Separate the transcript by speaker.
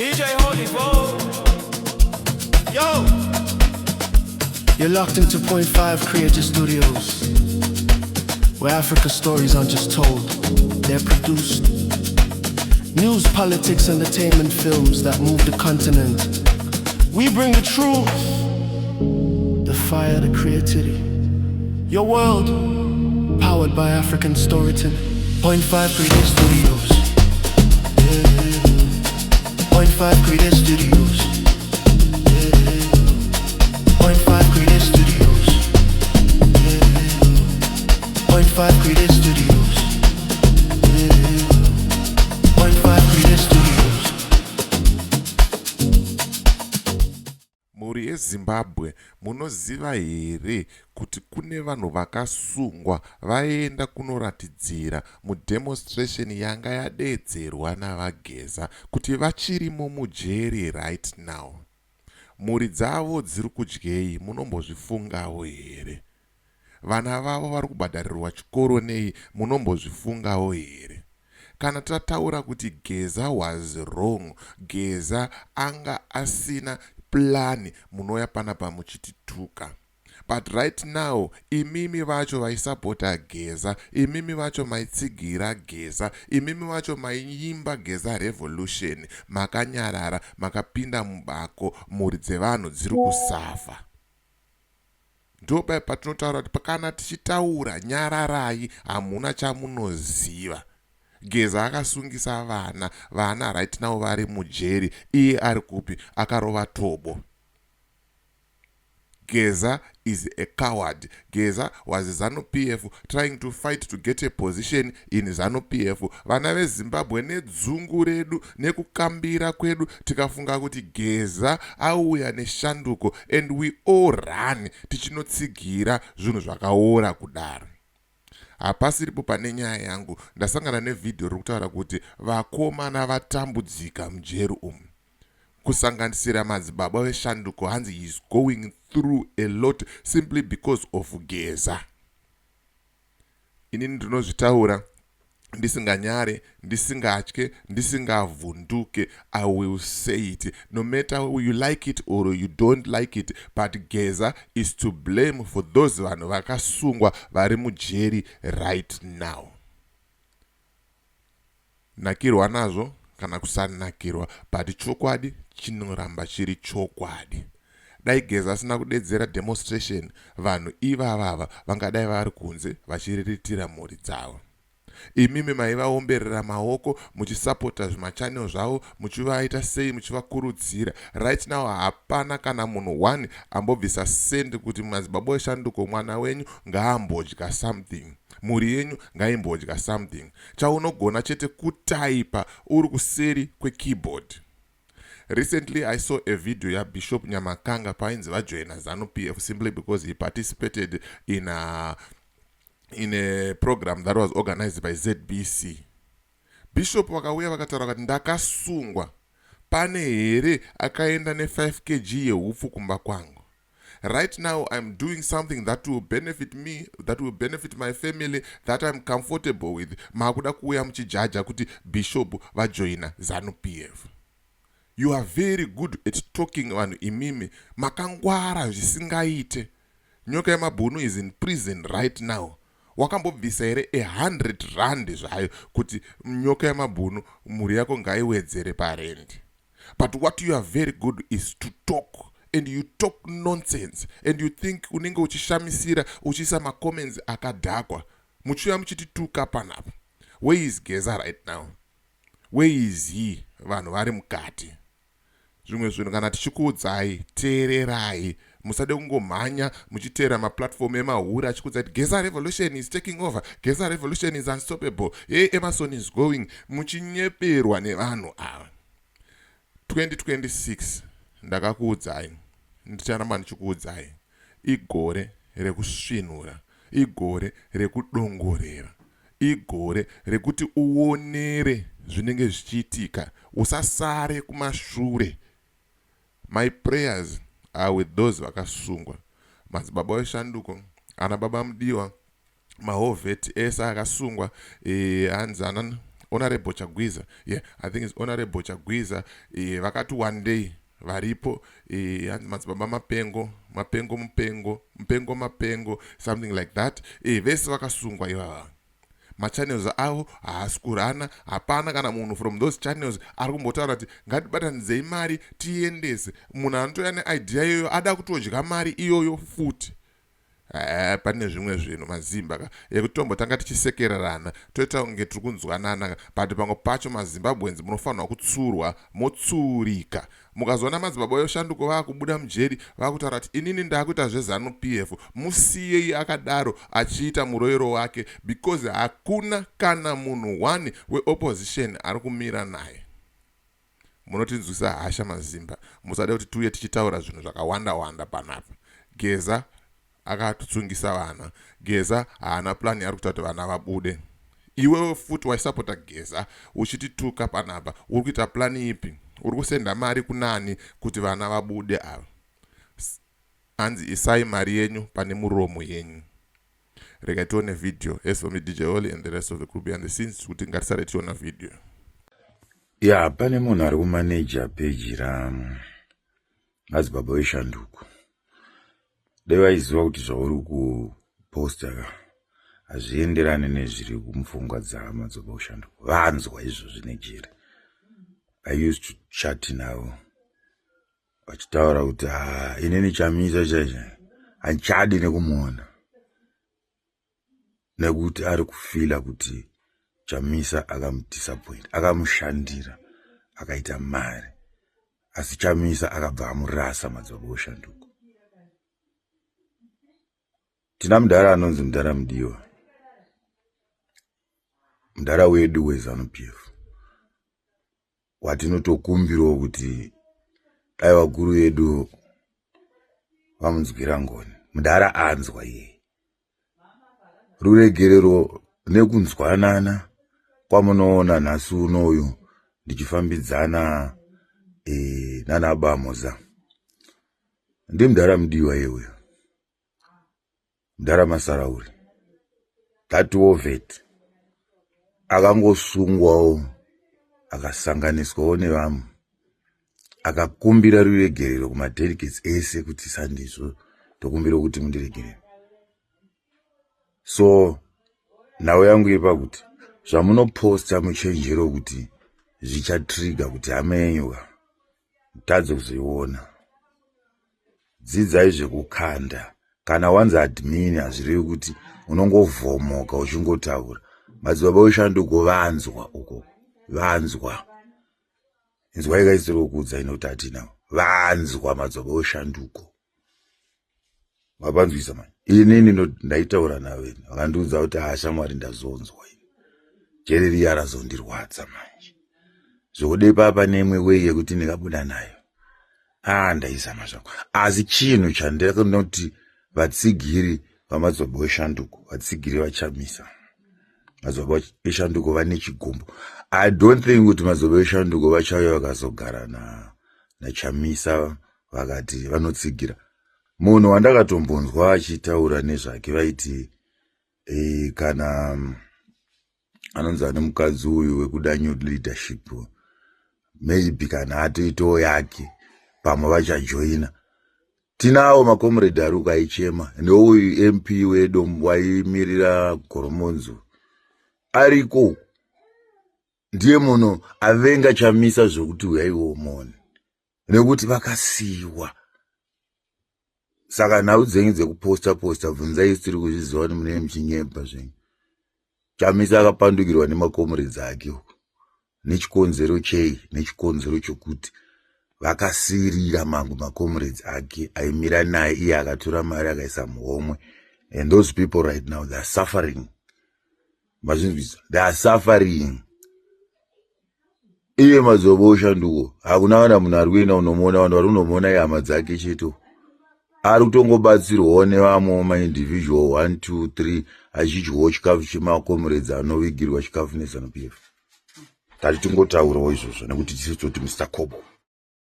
Speaker 1: DJ Holy Vo. Yo!
Speaker 2: You're locked into Point 5 Creative Studios, where Africa stories aren't just told, they're produced. News, politics, entertainment films that move the continent. We bring the truth, the fire, the creativity. Your world, powered by African storytelling. Point 5 Creative Studios. Yeah. Point 5 Creative Studios. Yeah. Point 5 Creative Studios. Yeah. Point 5 Creative Studios. Yeah. Point 5 Creative Studios.
Speaker 3: Mhuri yeZimbabwe, munoziva here kuti kune vanhu vakasungwa vaenda kunoratidzira mudemonstration yanga yadeedzerwa naVaGeza kuti vachirimo mujeri right now? Mhuri dzavo dziri kudyei munombozvifungawo here? Vana vavo vari kubhadharirwa chikoro nei munombozvifungawo here? Kana tataura kuti Geza was wrong, Geza anga asina plan munouya panapa muchitituka. But right now imimi vacho vaisapota Geza, imimi vacho maitsigira Geza, imimi vacho maiimba Geza revolution, makanyarara makapinda mubako mhuri dzevanhu dziri kusafa. Ndopai patinotaura kuti kana tichitaura nyararai hamuna chamunoziva. Geza akasungisa vana, vana right now vari mujeri, iye ari kupi akarova tobo. Geza is a coward. Geza was ZANU PF trying to fight to get a position in ZANU PF. Vana veZimbabwe nedzungu redu nekukambira kwedu tikafunga kuti Geza auya neshanduko and we all run tichinotsigira zvinhu zvakaora kudaro. Hapasiripo pane nyaya yangu. Ndasangana nevhidhiyo riri kutaura kuti vakomana vatambudzika mujeri umu. Kusanganisira madzibaba veshanduko hanzi he is going through a lot simply because of Geza. Inini ndinozvitaura ndisinganyare, ndisingatye, ndisingavhunduke. I will say it no matter you like it or you don't like it, but Geza is to blame for those vanhu vakasungwa vari mujeri right now. Nakirwa nazvo kana kusanakirwa, but chokwadi chinoramba chiri chokwadi. Dai Geza asina kudedzera demonstration, vanhu ivavava vangadai vari kunze vachiriritira mhuri dzavo. Imimi maivaomberera maoko muchisapota zvimachanel zvavo, muchivaita sei, muchivakurudzira. Right now hapana kana munhu one ambobvisa sendi kuti madzibaba eshanduko mwana wenyu ngaambodya something, mhuri yenyu ngaimbodya something. Chaunogona chete kutaipa uri kuseri kwekeyboard. Recently I saw a video yaBishop Nyamakanga painzi vajoina ZANU PF simply because he participated in a program that was organized by ZBC. Bishop vakauya vakataura kuti ndakasungwa, pane here akaenda ne5 kg yeupfu kumba kwangu? Right now I'm doing something that will benefit me, that will benefit my family, that I'm comfortable with. Maakuda kuuya muchijaja kuti bishop vajoina ZANU PF. You are very good at talking, vanhu imimi makangwara zvisingaite. Nyoka yemabhunu is in prison right now. Wakambobvisa here a100 rand zvayo kuti nyoka yemabhunu mhuri yako ngaiwedzere parendi? But what you are very good is to talk, and you talk nonsense, and you think unenge uchishamisira uchiisa macomments akadhakwa, muchiuya muchitituka panapa. Where is Geza right now? Where is he? Vanhu vari mukati. Zvimwe zvinhu kana tichikuudzai, teererai, musade kungomhanya muchiteera maplatform emahuri achikuudzai kuti Geza revolution is taking over, Geza revolution is unstoppable, hey, Emerson is going, muchinyeperwa nevanhu ava. 2026 ndakakuudzai, ndicharamba ndichikuudzai, igore rekusvinura, igore rekudongorera, igore rekuti uonere zvinenge zvichiitika, usasare kumashure. My prayers are with those vakasungwa, madzibaba veshanduko, ana baba mudiwa, mahovheti ese akasungwa, hanzi Honorable Chagwiza, yeah, I think it's Honorable Chagwiza. Vakati one day varipo, hanzi Madzibaba Mapengo, Mapengo, Mupengo, Mupengo, Mapengo, something like that. Vese vakasungwa ivava. Machannels avo haasi kurana. Hapana kana munhu from those channels ari kumbotaura kuti ngatibatanidzei mari tiendese. Munhu anotouya neidea iyoyo ada kutodya mari iyoyo futi. Pane zvimwe zvinhu, mazimba ka, yekuti tombotanga tichisekererana, toita kunge tiri kunzwanana, but pamwe pacho maZimbabweans munofanirwa kutsurwa, motsurika. Mukazoona Madzibaba Eshanduko vaakubuda mujeri, vaakutaura kuti inini ndaakuita zveZANU PF, musiyei akadaro achiita muroyero wake, because hakuna kana munhu one weopposition ari kumira naye. Munotinzwisa hasha, mazimba. Musade kuti tiuye tichitaura zvinhu zvakawanda wanda panapa. Geza akatotsungisa vana. Geza haana plan yaari kuita kuti vana vabude. Iwewe futi waisapota Geza uchitituka panapa, uri kuita plan ipi? Uri kusenda mari kunani kuti vana vabude ava? Hanzi isai mari yenyu pane muromo yenyu. Regai tione video. As for me, DJ Oli and the rest of the crew behind the scenes, kuti ngatisare tiona video.
Speaker 4: Ya, pane munhu ari kumaneja peji raMadzibaba Weshanduko. Dai vaiziva kuti zvauri kuposta ka hazvienderani nezviri mupfungwa dzaMadzibaba Weshanduko. Vanzwa izvozvi nejeri. I used to chat navo vachitaura kuti, "Ha, inini Chamisa chaizvo handichadi nekumuona," nekuti ari kufeela kuti Chamisa akamudisappoint. Akamushandira, akaita mari, asi Chamisa akabva amurasa. Madzibaba Weshanduko, tina mudhara anonzi Mudhara Mudiwa, mudhara wedu weZANU PF, watinotokumbirawo kuti dai vakuru vedu vamunzwira ngoni. Mudhara anzwa iye ruregerero nekunzwanana kwamunoona nhasi unoyu ndichifambidzana nana Bamoza. Ndimudhara Mudiwa iyeuyo, Mudhara Masarauri, that war vet akangosungwawo, akasanganiswawo nevamwe, akakumbira ruregerero kumadelegates ese kuti sandizvo, tokumbira kuti mundiregerere. So nhau yangu iri pakuti zvamunoposta, muchenjero kuti zvichatrigger kuti hama yenyu ka mutadze kuzoiona. Dzidzai zvekukanda. Kana wanzi admin, hazvirevi kuti unongovhomoka uchingotaura. Madzibaba Weshanduko vanzwa uko, vanzwa. Inzwai kaisiri kukuudzai nokuti hatinavo. Vanzwa Madzibaba Weshanduko, mapanzwisa mani. Inini ndaitaura navo, ini vakandiudza kuti, "Hashamwari, ndazonzwa ini, jeri riya razondirwadza manje, zvokude papa nemwe wei yekuti ndingabuda nayo." A, ndaizama zvangu, asi chinhu chandinoti vatsigiri vaMadzibaba Weshanduko, vatsigiri vaChamisa, Madzibaba Eshanduko vane chigumbu. I don't think kuti Madzibaba Eshanduko vachauya vakazogara naChamisa vakati vanotsigira munhu wandakatombonzwa achitaura nezvake. Vaiti kana anonzi ane mukadzi uyu wekuda new leadership, maybe kana atoitawo yake, pamwe vachajoina. Tinawo makomrade ari ukaichema neuyu MP wedu waimirira Goromonzi ariko, ndiye munhu avenga Chamisa zvokuti uyaiwo muone nekuti vakasiyiwa. Saka nhau dzenyu dzekuposta posta, bvunzai, tiri kuzviziva kuti munee muchinyemba zvenyu. Chamisa akapandukirwa nemakomrades ake uku nechikonzero chei? Nechikonzero chokuti vakasiyirira mamwe macomrades ake aimira naye, iye akatora mari akaisa muhomwe. And those people right now, they are suffering. Mazvinzwisa? They are suffering. Iye Madzibaba Oshanduko, hakuna kana munhu ari kuenda kunomuona. Vanhu vari kunomuona ihama dzake chete. Ari kutongobatsirwawo nevamwewo maindividual 1 2 3, achidyawo chikafu chemacomrades anovigirwa chikafu neZANU PF. Tati tingotaurawo izvozvo nekuti tisi toti Mr Cobo.